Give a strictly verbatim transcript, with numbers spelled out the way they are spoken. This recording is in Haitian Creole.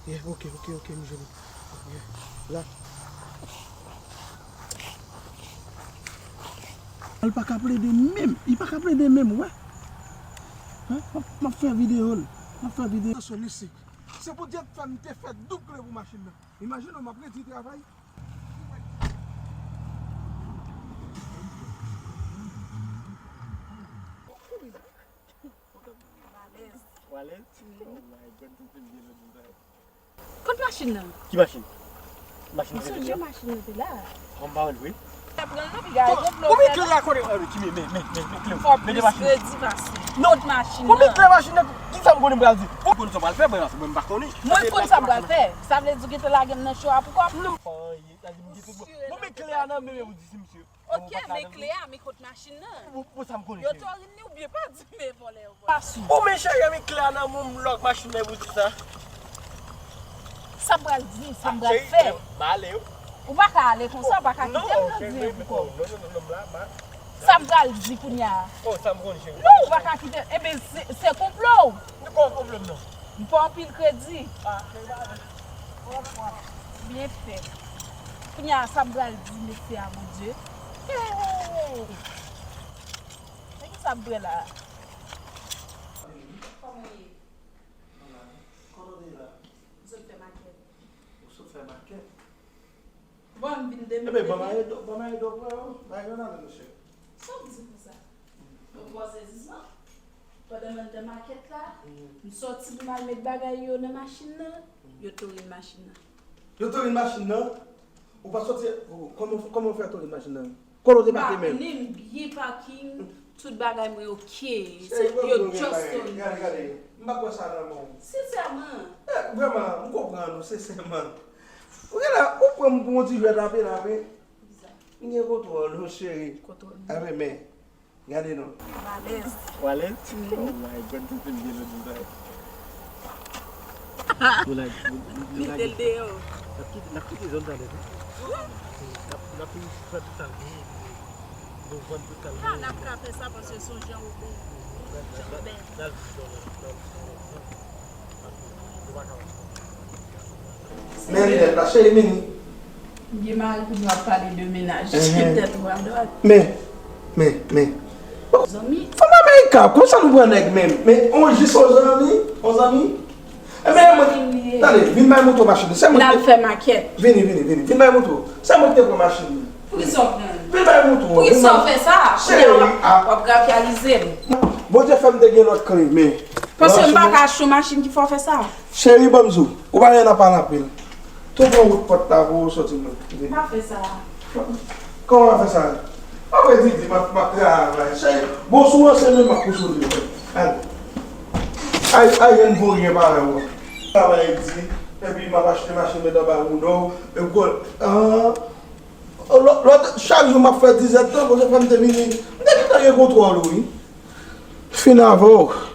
Yeah, ok, ok, ok, m jwenn ou. Yeah, la. Li pa ka plede menm, li pa ka plede menm, ou wè. Hein? M ap, m ap fè videyo l. M ap fè videyo. Attention, Lucie. Se pou Dye fè m te fè doub kle pou machin nan. Imajine w, m ap redi travay. Ou alèz? Oh my God, tèt m byen lòt bò. Kot machin nan? Ki machin? Machin nan te la. Ou sonje machin nan te la? An ba wè l vre. Sa pran l nan piga. Pou men kle a kote? Ki men, men, men, men, men kle. Fò plis kredi pase. Non. Kot machin nan? Pou men kle machin nan, ki sa m konnen m pral di? Ou konn sa m pral fè, mwen, mwen m pa konnen. Mwen konn sa m pral fè. Sa vle di w gentan lage m nan cho a pou kòb? Non. Pou men kle a nan men, men ou di se misye. Ok, men kle a, men kot machin nan? Pou, pou sa m konnen, cheri. Yo torin ni oubyen pa di men vòlè yo vòlè. Ou men cheri, men kle a nan men m, lòk machin nan pou di sa. Sa m pral di, sa m pral fè. Cheri, m ale wi. Ou pa ka ale konsa, ou pa ka kite m nan di an pou kò. Non, non, non, non, m la, m la. Sa m pral di kounye a. Oh, sa m konnen, cheri. Non, ou pa ka kite. Eben, se, se konplo. Nou pa konplo, non. M fè anpil kredi. Ah, cheri, m ale. Byen fèt. Kounye a, sa m pral di mesye a, Bondye. Hey! Men ki sa m pran la? Kòman w ye? Kote w te ye la? M sot fè makèt. Ou sot fè makèt? Bon, m vin demen. Ebyen, ban m ale do, ban m ale do pran yo. Bay yo nan men, mesye. Sa w di konsa? Ou twò sezisman? Pandan m anndan makèt la, m sòti pou m al met bagay yo nan machin nan, yo torin machin nan. Yo torin machin nan? Ou pa sòti, oh, kòman, kòman w fè torin machin nan? Kote w te pake menm? M pa konnen, m byen paking, tout bagay mwen oke. Se yo just torin. Gade, gade, m pa kwè sa nan men w. Sensèman. Eh, vrèman, m konprann ou, sensèman. Ou genlè, ou pran m pou yon ti jwèt ape, ape. M gen kontwòl ou, cheri. Kontwòl. Ape, men. Gade non. M alèz. Ou alèz? Oh my God, tèt m byen lòt bò. Nou lage, nou, nou, nou lage. Mete l deyò. N ap kite, n ap kite zòn sa nèt wi. Wi. N ap, n ap fini fè tout sa l genyen, epi nou vann tout sa l genyen. N ap ka fè sa paske se yon jan oubè. Jan oubè. N al di zòn nan, n al di zòn nan. Men linèt la, cheri, vini. M gen mari pou nou ap pale de mennaj. Tèt ou adwat. Men, men, men. Zanmi. Fanm Amerika, konsa nou pran nèg menm. Men, on jis on zanmi, on zanmi. Ebyen, mwen, tande, vin bay moto machin. Se mwen ki te. N ap fè makèt. Vini, vini, vini. Vin bay moto. Se mwen ki te pran machin. Poukisa w pran l? Vin bay moto. Poukisa w fè sa? Cheri, w ap ravyalize m. Bondye fè m te gen lòt kle, men. Paske m pa ka achte yon machin ki fè w fè sa. Cheri, ban m di w, ou pa gen nan pale anpil. Tou pran wout pòt la pou w sòti mwen. Pa fè sa. Kòman w ap fè sa? Apre di, di, m ap, m ap travay. Cheri, bon, sou ranse menm m ap konsole w. Ale. Ay, ay, gen pou gen parèy ou. Travay di, epi m ap achte machin met anba woudo, epi gòl. Ah. Lòt, lòt, chak jou m ap fè dizèdtan, bon, se fè m te vini. M te gentan gen kontwòl ou, wi. Fin avè w.